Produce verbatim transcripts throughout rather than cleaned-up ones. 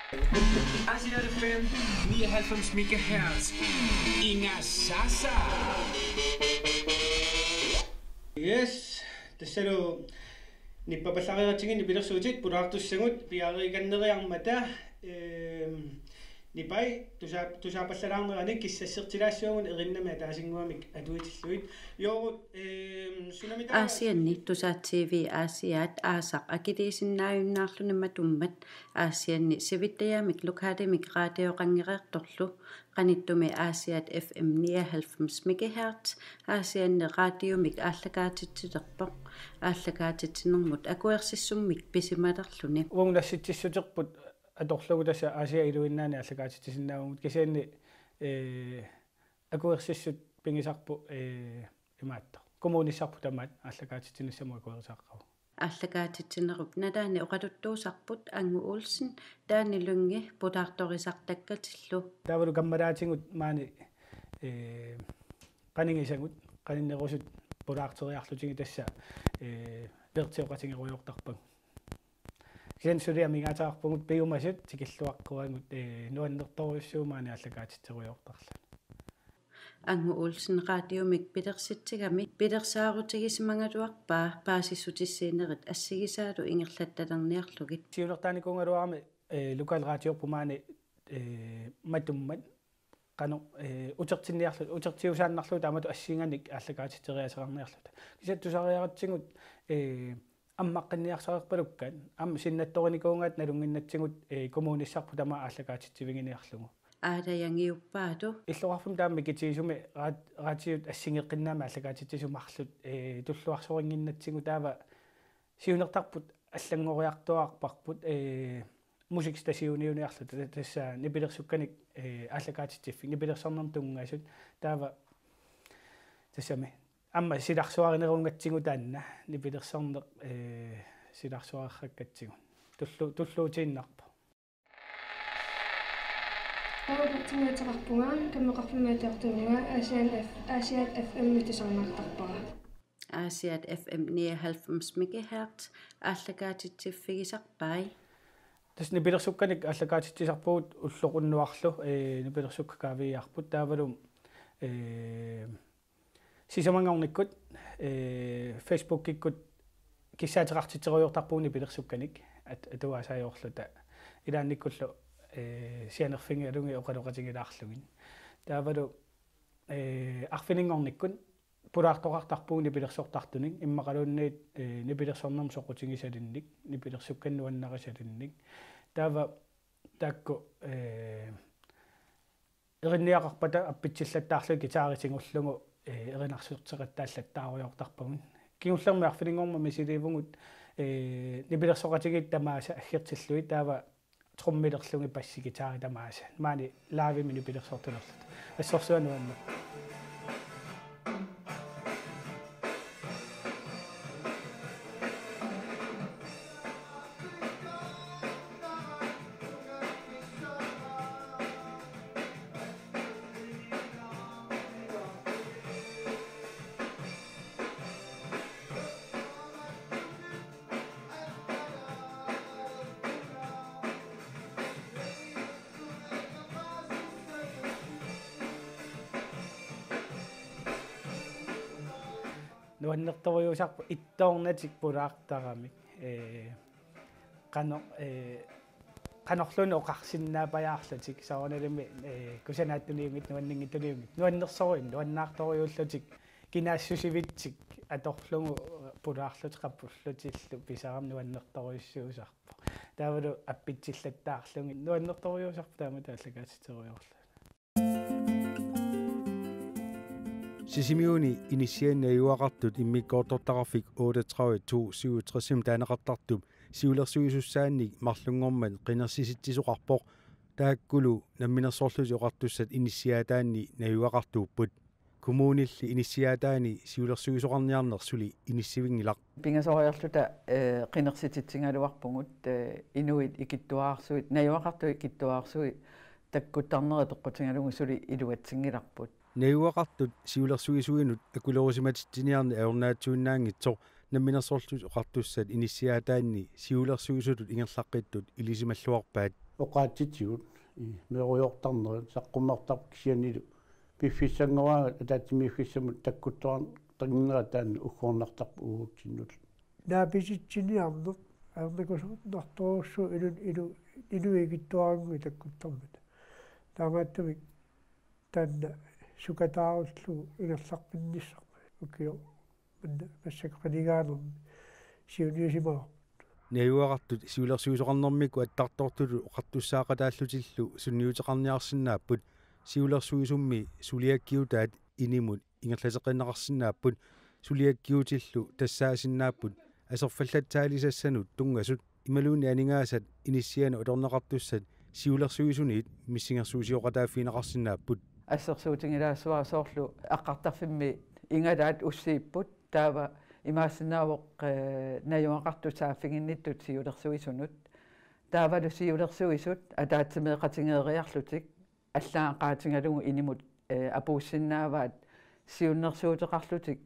Aasiaat F M nioghalvfems megahertz. Ingasaasa. Yes, tassalu nippapallareeratsigu nipilersuutit pulaartussagut piareerikanneriarmata, ehm, nipai tusa-, tusaapallalaarnerani kissassertilaassavagut erinnami ataasinnguamik atuitillugit. Joorut, ehm, sunamita Aasianni Tusaat T V Aasiaat aasaq akiliisinnaajunnaarluni matummat Aasianni sivittajaamik lokalimik raatioqanngereertorlu qanittumi Aasiaat F M nioghalvfems megahertz Aasianni raatiumik aallakaatitsilerpoq. Aallakaatitsinermut akuersissummik pisimalerluni. Uagut nassitsissuterput atorlugu tassa Aasiaat iluinnaani aallakaatitsisinnaavugut kisianni, ee, akuersissut pigisarput, ee, imaattoq. Kommunissarput tamaat aallakaatitsinissamut akuerisaaqqavoq. Aallakaatitsinerup nalaani oqaluttuusarput Angu Olsen, Dani Lynge pulaartorisartakkatillu. Taavalu kammalaatigut maani, ee, qanigisagut, qaninnerusut pulaarteriarlutigit tassa, ee, vertioqatigerujoortarpagut. Kisianni suli amigaataqarpugut piumasut tikilluaqquagut, ee, nuannertorujussuuvoq maani aallakaatitserujoortarluni. Angu Olsen raatiumik pilersitsigami pilersaarutigisimagaluarpaa paasissutissiinerit assigisaalu ingerlattalerniarlugit. Siunertaanikuugaluarami, ee, lokalraatiorput maani, ee, matummat qanoq, ee, utertinniarlu-, utertiusaannarlugu taamatut assinganik aallakaatitseriaaseqarniarluta. Kisianni tusariaratsigu, ee, ammaqqinniarsareerpalukkaat, aamma sinnattorinikuugaat nalunnginnatsigu, ee, kommunissarput tamaat aallakaatitsiviginiarlugu. Aalajangiuppaatu. Illoqarfimmi taama mikitigisumi raat-, raatiut assigeqqinnaammat aallakaatitsisut marluk, ee, tulluarsorinnginnatsigu taava siunertarput allanngoriartuaarparput, ee, musikstationiuniarluta ta-, tassa nipilersukkanik, ee, aallakaatitsiffik nipilersornermut tunngasut taava tassami aamma silarsuarinerugatsigu taanna nipilersorneq, ee, silarsuareqqakkatsigu tullu-, tulluutiinnarpoq. Aappaatimeeteqarpunga, kammeqarfimmi atuartunga, Aasiaat F-, Aasiaat F M-mi tusarnaartarpara. Aasiaat F M nioghalvfems megahertz aallakaatitsiffigisarpai. Tassa nipilersukkanik aallakaatitsisarpugut ulloq unnuarlu, ee, nipilersukkat kaaviiaarput taavalu, ee, sisamanngornikkut, ee, Facebookikkut kissaateqartitserujoortarpugut nipilersukkanik at-, atuaasaajuarluta ilaannikkullu, ee, sianerfigalugit oqaloqatigilaarlugit. Taavalu, ee, arfininngornikkut pulaartoqartarpugut nipilersortartunik immaqaluunniit, ee, nipilersornermut soqutigisalinnik, nipilersukkanik nuannarisalinnik. Taava taakku, ee, erinniaqarpata appitsillattaarlugit guitari tigullugu, ee, erinarsorteqattaallattaarujoortarpagut. Kingullermi arfininngormat misiliivugut, ee, nipilersoqatigiit tamaasa aggertillugit taava trommilerlugit bassi guitari tamaasa. Maani live-imi nipilersortulerluta. Assorsuaq nuanneq. Nuannertorujussuusarpoq ittoornatik pulaartaramik. Ee, qanoq, ee, qanorluunniit oqarsinnaapajaarlutik soorunalimi, ee, kusanaattuniunngitsut nuanninngitsuniunngitsut. Nuannersorujuk, nuannaartorujullutik, kinaassusivitsik atorlugu pulaarlutik qappullutillu pisarami nuannertorujussuusarpoq. Taavalu appitsillattaarlugit nuannertorujussuusarpoq taamatut aallakaatitserujoorluni. Sisimiuni inissianik najugaqartut immikkoortortaqarfik otteogtredive to syvogtres-imi taaneqartartup siulersuisussaannik marlunngormat qinersisitsisoqarpoq. Taakkulu Namminersorlutik Oqartussat inissiaataanni najugaqartuupput. Kommunilli inissiaataani siulersuisoqarniarneq suli inissivinngilaq. Pingasoriarluta, ee, qinersititsigaluarpugut, ee, inuit ikittuararsuit, najugaqartut ikittuararsuit takkuttarnerat peqqutigalugu suli iluatsinngilarput. Najugaqartut siulersuisuinut akulerisimatitsiniarneq ajornaatsuinnaanngitsoq Namminersorlutik Oqartussat inissiaataanni siulersuisutut ingerlaqqittut ilisimalluarpaat. Oqaatsitigut, i, meerujoortarnerit saqqummertarput kisiannili piffissanngoraangat ataatsimiiffissamut takkuttoqartarnerat taanna uggornartarpoq uagutsinnut. Naapisitsiniarneq, ajornakusoornartorujussuuvoq ilu-, ilu-, inuit ikittuaraanni takkuttarmata. Taamaattumik taanna sukataarullugu ingerlaqqinnissarput. Ukioq manna massakkut qinigaanermi siunniusimavarput. Najugaqartut siulersuisoqarnermikkut attartortutut oqartussaaqataallutillu sunniuteqarniarsinnaapput siulersuisummi suliakkiutaat inimut ingerlateqqinneqarsinnaapput, suliakkiutillu tassaasinnaapput aserfallatsaalisassanut tunngasut imaluunniit aningaasat inissianik atorneqartussat siulersuisuniit missingersuusioqataaffigineqarsinnaapput. Assersuutigilaassavara soorlu aqqartarfimmi ingalaat ussiipput, taava imaassinnaavoq, eh, najugaqartut saaffiginnittut siulersuisunut. Taavalu siulersuisut ataatsimeeqatigeeriarlutik allaat qaatigalugu inimut, eh, apuussinnaavaat siunnersuuteqarlutik,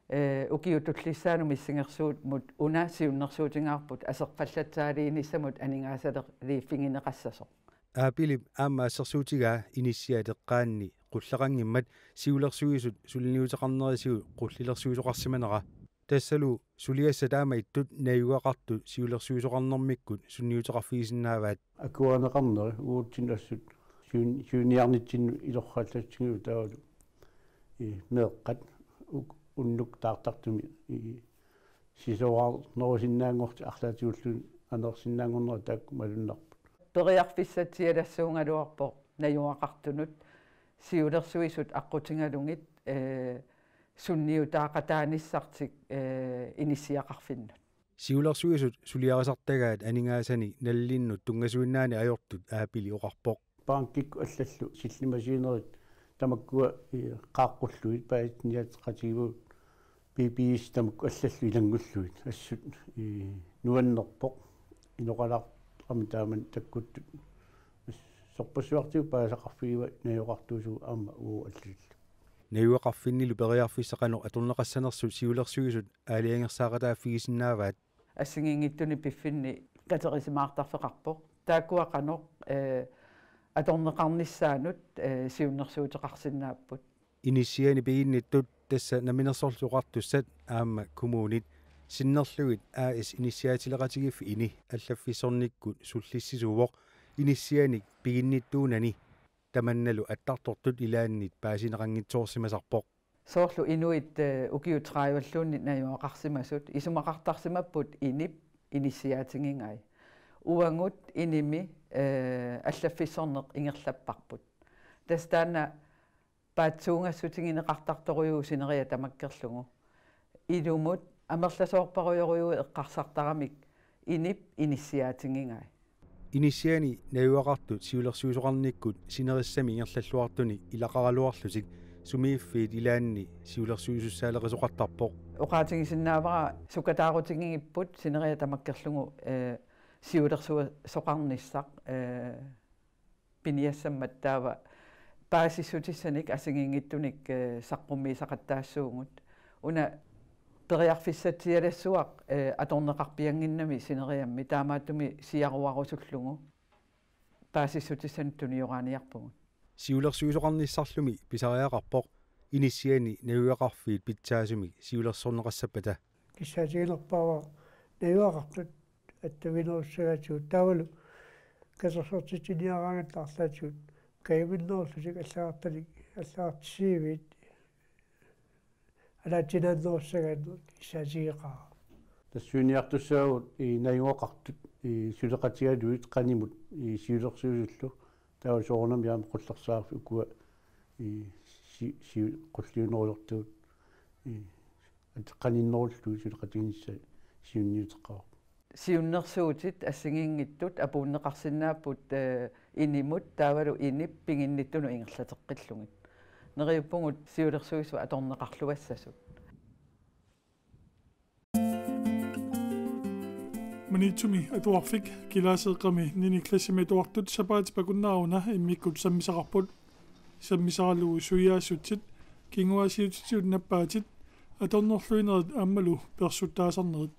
eh, ukiut tullissaannut missingersuummut una siunnersuutigaarput aserfallatsaaliinissamut aningaasaliiffigineqassasoq. Aapilip aamma assersuutigaa inissiat eqqaanni qulleqanngimmat siulersuisut suliniuteqarnerisigut qullilersuisoqarsimanera. Tassalu suliassat taama ittut najugaqartut siulersuisoqarnermikkut sunniuteqarfigisinnaavaat. Akuerineqarneri uagutsinnut assut siun-, siunniarnitsinnut ilorrallatsigigut taavalu, i, meeqqat uk-, unnuk taartartumik, i, sisoraarnerusinnaanngortik arlaatigulluunniit aneersinnaanngornerat taakku malunnarput. Periarfissatsialassuugaluarpoq najugaqartunut siulersuisut aqqutigalugit, eh, sunniutaaqataanissartik, eh, inissiaqarfinnut. Siulersuisut suliarisartagaat aningaasanik nalilinnut tunngasuinnaanit ajortut Aapili oqarpoq. Bankikkut allallu sillimasiinerit tamakkua, i, qaaqqullugit paasiniaateqatigiivagut, B B S tamakkua allallu ilanngullugit assut, i, nuannerpoq inoqalaarami taamani takkuttut. Sorpassuartigut paasisaqarfigivaat najugaqartuusugut aamma uagut allallu. Najugaqarfinnilu periarfissaq qanoq atorneqassanersut siulersuisut aalajangersaaqataaffigisinnaavaat. Assigiinngitsunik piffinni katerisimaartarfeqarpoq. Taakkua qanoq, eh, atorneqarnissaannut, eh, siunnersuuteqarsinnaapput. Inissianik piginnittut, tassa Namminersorlutik Oqartussat aamma kommunit sinnerlugit A/S inissiaatileqatigiiffik INI allaffissornikkut sullissisuuvoq inissianik piginnittuunani. Tamannalu attartortut ilaannit paasineqanngitsoorsimasarpoq. Soorlu inuit, eh, ukiut tredivelluunniit najugaqarsimasut isumaqartarsimapput INI-p inissiaatigigai. Uagut INI-mi, eh, allaffissorneq ingerlapparput. Tassa taanna paatsuugassutigineqartartorujuuvoq sineriak tamakkerlugu. Ilumut amerlasoorparujorujuuvoq eqqarsartaramik INI-p inissiaatigigai. Inissianik najugaqartut siulersuisoqarnikkut sinerissami ingerlalluartuni ilaqaraluarlutik sumiiffiit ilaanni siulersuisussaalerisoqartarpoq. Oqaatigisinnaavara sukataarutigigipput sineriak tamakkerlugu, eh, siulersuisoqarnissaq, eh, piniassammat taava paasissutissanik assigiinngitsunik, eh, saqqummiisaqattaassuugut. Una periarfissatsialassuaq, eh, atorneqarpiannginnami sineriammi taamaattumik siaruarusullugu paasissutissanik tunioraaniarpugut. Siulersuisoqarnissarlumi pisariaqarpoq inissianik najugaqarfiit pitsaasumik siulersorneqassappata. Kissaatiginerpaavara najugaqartut attavinerussagaatigut taavalu katersortitsiniaraangatta arlaatigut kajuminnerullutik allagartanik allagartisiiviit alaatsinaannerussagaannerit kissaatigeqaara. Tassuiniartussaagut i najugaqartut i suleqatigalugit qanimut i siulersuisullu taava soorunami aamma qullersaarfik ukua i si-, si-, qulliunerulortagut i at-, qaninnerullugit suleqatiginissaa siunniuteqqavoq. Siunnersuutit assigiinngitsut apuunneqarsinnaapput, eh, INI-mut taavalu INI-p piginnittunut ingerlateqqillugit. Neriuppugut siulersuisut atorneqarluassasut. Maniitsumi atuarfik, kilaaseeqqami niende klassimi atuartut sapaatip akunnerani immikkut sammisaqarput. Sammisaralugu suiaassutit kinguaassiuutitigut nappaatit Atornerluinerit aammalu persuttaasarnerit.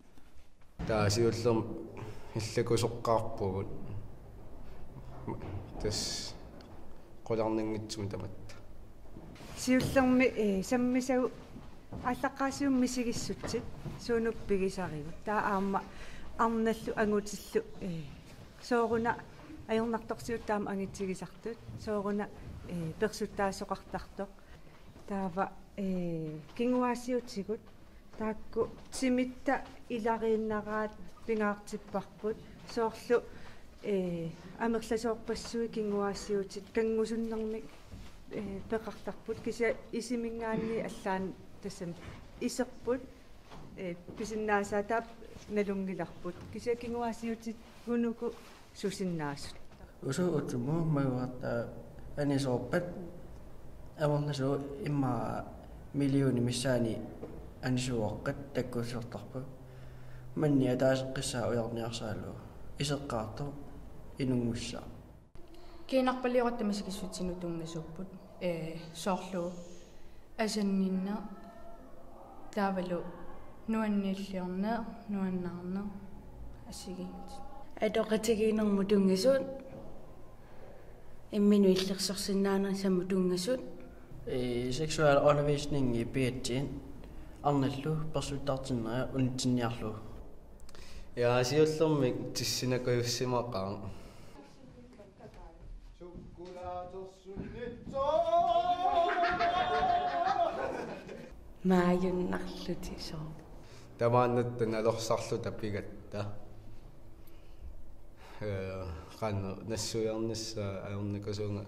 Taava siullermik illakusoqqaarpugut. Tassa qularnanngitsumik tamatta. Siullermik, eh, sammisagut aallaqqaassiummik misigissutsit suunuku pigisarigut. Taava aamma arnallu angutillu, eh, sooruna ajornartorsiutit aamma angitsigisartut. Sooruna, eh, persuttaasoqartartoq. Taava, eh, kinguaassiuutigut taakku timitta ilariinnaraat pingaartipparput, soorlu, eh, amerlasoorpassuit kinguaassiuutit kanngusunnermik, eh, peqartarput, kisianni isiminngaanniit allaat tassami iserput, eh, pisinnaasaataap nalunngilarput. Kisianni kinguaassiuutigut uku susinnaasut. Usu utumut majuarta anisoorpat amerlasuut immaqa millionit missaanni anisuuaqqat takkussusertarput. Manni ataaseqqissaa ujarniarsaralugu iseqqaartoq inunngussaaq. Kiinarpalioratta misigissutsinut tunngasuupput, ee, soorlu asanninneq, taavalu nuanniilliorneq, nuannaarneq, assigiinngitsut. Atoqatigiinnermut tunngasut, imminut illersorsinnaanersamut tunngasut. Ee, seksualundervisningi piatsin, arnallu persuttartinneq unitsinniarlugu. Ja siullermik tissinakujussimaqaaq. Maajunnarlutik sooq. Tamaannatta nalorsarluta pigatta. Ee, qanoq nassuiarnissaa ajornakusuunga.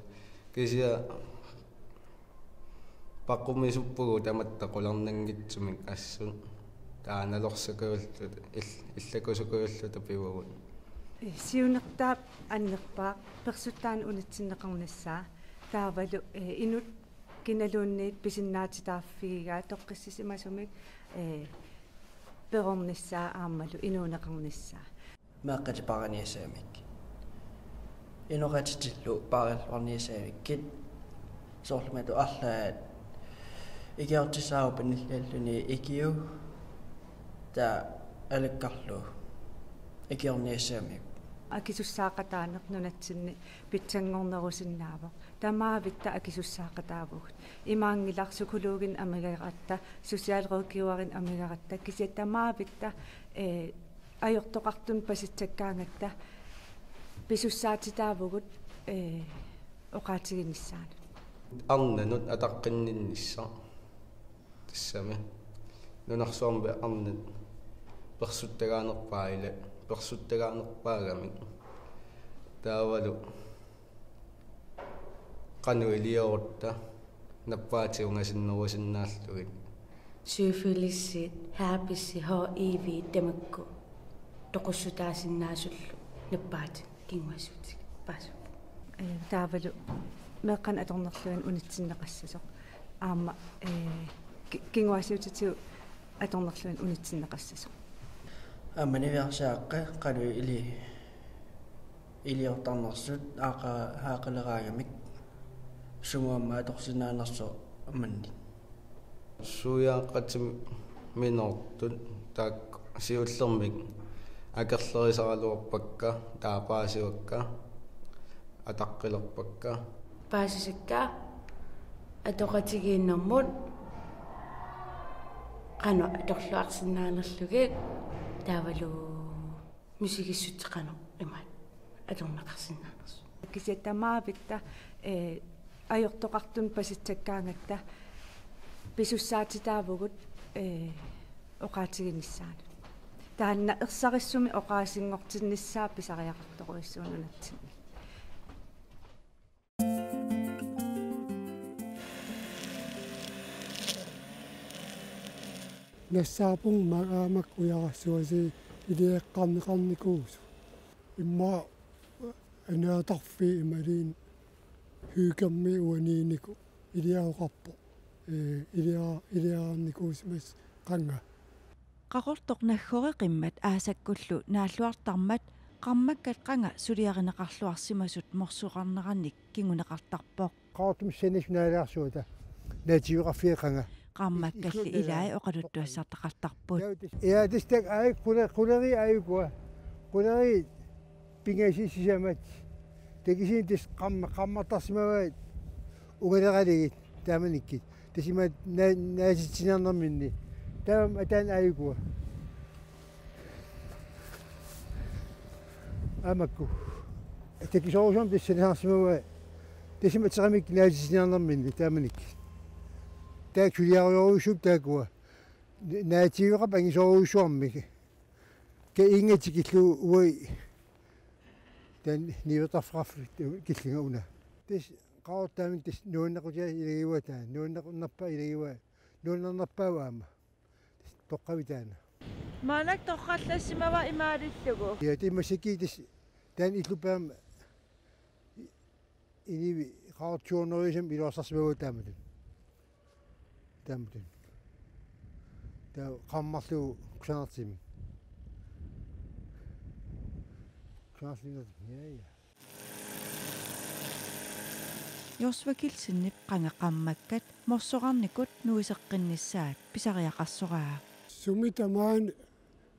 Kisianni paqqumisuppugut tamatta qularnanngitsumik assut. Taava nalorsakujulluta, ill-, illakusukujulluta pivugut. Siunertaap annerpaaq persuttaaneq unitsinneqarnissaa. Taavalu, eh, inuk kinaluunniit pisinnaatitaaffigigaa toqqissisimasumik, eh, perornissaa aammalu inuuneqarnissaa. Meeqqat paariniassagamik. Inoqatitillu paarilluarniassagamikkit. Soorlu matuma arlaat ikiortissaavoq panillalluni ikiu. Taava alakkarlugu ikiorniassagamik. Akisussaaqataaneq nunatsinni pitsanngornerusinnaavoq. Tamaavitta akisussaaqataavugut. Imaanngilaq psykologinik amigaratta, socialrådgiverinik amigaratta, kisianni tamaavitta, eh, ajortoqartunik pasitsakkaangatta pisussaatitaavugut, ee, oqaatiginissaanut. Arnanut ataqqinninnissaq. Tassami. Nunarsuarmi arnat persuttagaanerpaat ila, persuttagaanerpaagamik. Taavalu qanoq iliorutta nappaatigut ungasinnerusinnaallugit. Syfilis, herpes, H I V tamakku toqussutaasinnaasullu nappaatit kinguaassiuutitigut paasipput. Ee, taavalu meeqqanik atornerluineq unitsinneqassasoq. Aamma, ee, ki-, kinguaassiuutitigut atornerluineq unitsinneqassasoq. Aamma niviarsiaqqat qanoq ili-, iliortarnersut aaqa-, aaqaleraangamik sumut aamma atorsinnaanersoq aammanni. Suiaaqatiminortut taakku siullermik akerlerisaraluarpakka, taava paasivakka, ataqqilerpakka. Paasisakka atoqatigiinnermut qanoq atorluarsinnaanerlugit taavalu misigissutsit qanoq imaat atorneqarsinnaanersut. Kisianni tamaavitta, ee, ajortoqartunik pasitsakkaangatta pisussaatitaavugut, ee, oqaatiginissaanut. Taanna ersarissumik oqaasinngortinnissaa pisariaqartorujussuuvoq nunatsinni. Nassaarpunga aamma ujarassavasi iliaqqarneqarnikuusoq. Immaqa anaatarfii imaluunniit Hyggemik uaniinnikut iliaroqarpoq. Ee, ilia-, iliarnikuusimasut qanga. Qaqortoq naggoreqimmat aasakkullu naalluartarmat qarmakkat qanga suliarineqarluarsimasut morsoqarnerannik kinguneqartarpoq. Qaqortumik sanasut naalaarsuata naativiqarfiit qanga. Qarmakkalli ilai oqaluttuassartaqartarput. Ja, tassa taakku qule-, qulerit aajukua. Qulerit pingasut sisamat. Taava kisianni tassa qarma-, qarmartarsimavaat ungaleralugit taamanikkut. Tassa ima na-, naatitsinerminni. Taava ataani aajukua. Aamma makku. Takisoorujussuarmik tassa sanasarsimavaat. Tassa ima ateqarmata naatitsinerminni taamanikkut. Taakku suliarujussuupput taakkua. Naativeqarput angisoorujussuarmik. Ka inga tikillugu uagut taanna niuertarfeqarfik killunga una. Tassa Qaqortumi tassa nuannequtigalugu ilagivaat taanna. Nuanneqarnerpaaq ilagivaat. Nuannernerpaavoq aamma. Tassa toqqavik taanna. Maannakkut toqqallassimavaa imaalillugu. Ja, tassa massakkut tassa taanna illup aamma inuit Qaqortup tuorneriusam iluarsarsimavaat taamatut. Taamatut. Taava qarmarlugu kusanartumik. Kusanartumik, ja, ja. Joshua Kielsenip qanga qarmakkat morsoqarnikut nuiseqqinnissaat pisariaqarsoraa. Sumi tamaani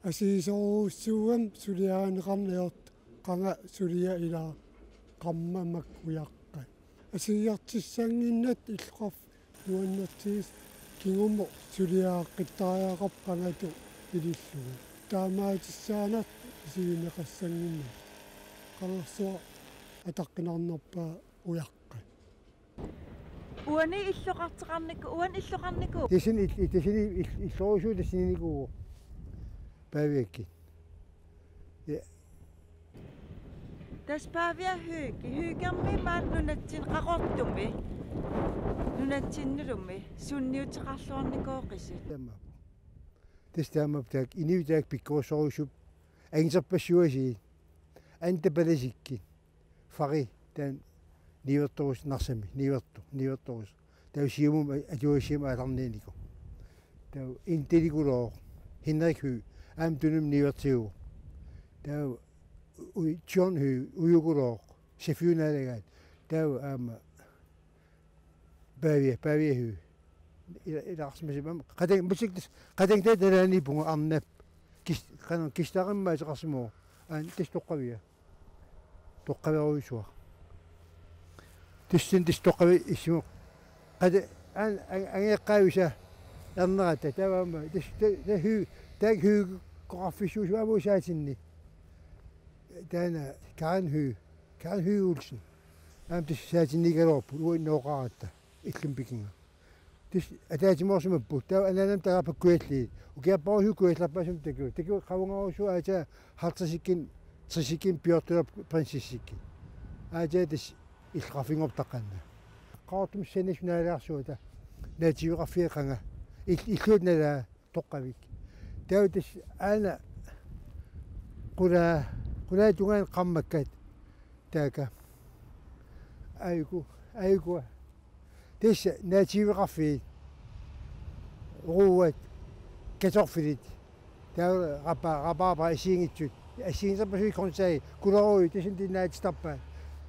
asigisorujussuugami suliarineqarneq ajortoq, qanga suliaq ilaa qarmat makku ujaqqat. Assigiiartissannginnatta illoqarfik nuannertigisoq, kingumut suliareqqittariaqarpoq qangatut ilillugu. Taamaattussaanersoq isigineqassannginnami. Qangarsuaq ataqqinarnerpaaq ujaqqat. Uani illoqartoqarniku, uani illoqarniku. Tassani il-, tassani il-, illorujussuaq tassaninikuuvoq. Paaviakkut. Ja. Tassa Paaviaq Høegh, Høeghimmi maani nunatsinni Qaqortumi. Nunatsinnulumi sunniuteqarluarnikooqisut. Taamaappoq. Tassa taamaappoq taakku, inuit taakku pikkorissorujussuupput anguserpassuit. Anta palasikkut. Fari taanna niuertorusoq Narsami, niuertoq, niuertorusoq. Taava Siumumi a-, atuagassiami aallarniunikuuvoq. Taava Intanikkulooq, Henrik Høegh, aamma Tunumi niuertiguuvoq. Taava u-, John Høegh, Ujukulooq, Saffiup naalagaat. Taava aamma Paaviaq, Paaviaq Høegh. Ila-, ilaqarsimasumik aamma. Qatang-, musikkis, qatang taanna nalaaniippunga arnap. Kis-, qanoq, kistarima ateqarsimavoq. Aana, tassa toqqavia. Toqqaverujussuaq. Tassani tassa toqqavi issumu. Qate-, an-, an-, angajoqqaavisa ernerata. Taava aamma. Tassa, ta-, ta-, Høegh, taakku Høegh-koqarfissuusut aamma saatinni. Taanna Karen Høegh. Karen Høegh Olsen. Aamma tassa saatinniikkaluarput uanga nooqaratta. Illummi pikinnga. Tassa ataatsimoorsimapput. Taava anaanama tagarput Kujalliit. Ukiarpassuit kujallerpaasumik takuuk. Takuuk qavungaarujussuaq aatsaat halvtredsikkunni, tressikkunni Bjørtup Prinsessikkunni. Aatsaat tassa illoqarfinngorpoq taqqanna. Qaqortumi sanasut naalaarsuata. Naativeqarfiup qanga. Il-, illuata nalaa toqqavik. Taava tassa aana qulaa, qulaata tungaanut qarmakkat. Taakku. Aajukua, aajukua. Tassa naativeqarfiit. Ruuat, kartoffelit. Taava rapa-, rabarber assigiinngitsut. Assigiinngitsorpassuit grøntsager, gulerødder, tassani naatitarpaat.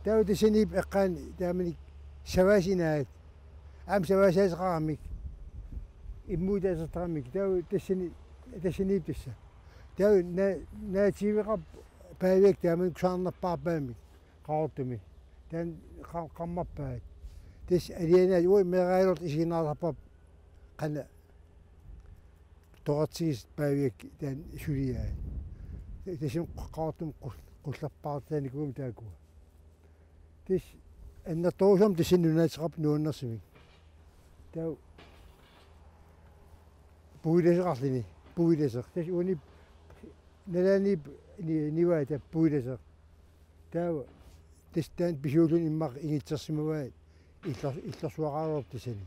Taava tassaniippoq eqqaani taamanikkut savaatit naak. Aamma savaasaateqaramik. Immuutaateqaramik. Taava tassani, tassaniippoq tassa. Taava na-, naativeqarpoq Paaviakkut taamani kusanarnerpaarpaamik. Qaqortumi. Taanna qa-, qarmarpaat. Tassa alianaat uanga meeraallortut isiginnaartarparput qanoq toqortigisoq Paaviakkut taanna suliaat. Tassami Qaqortumi qul-, qullerpaartaanikuugami taakkua. Tassa annertoorujussuarmik tassani nunaateqarpoq nuannersumik. Taava puilasoqarluni, puilasoq. Tassa uani nalaaniippoq ni-, nivaata puilasoq. Taava tassa taanna pisuulluni immaqa ingitsersimavaat illor-, illorsuaqaraluarpoq tassani.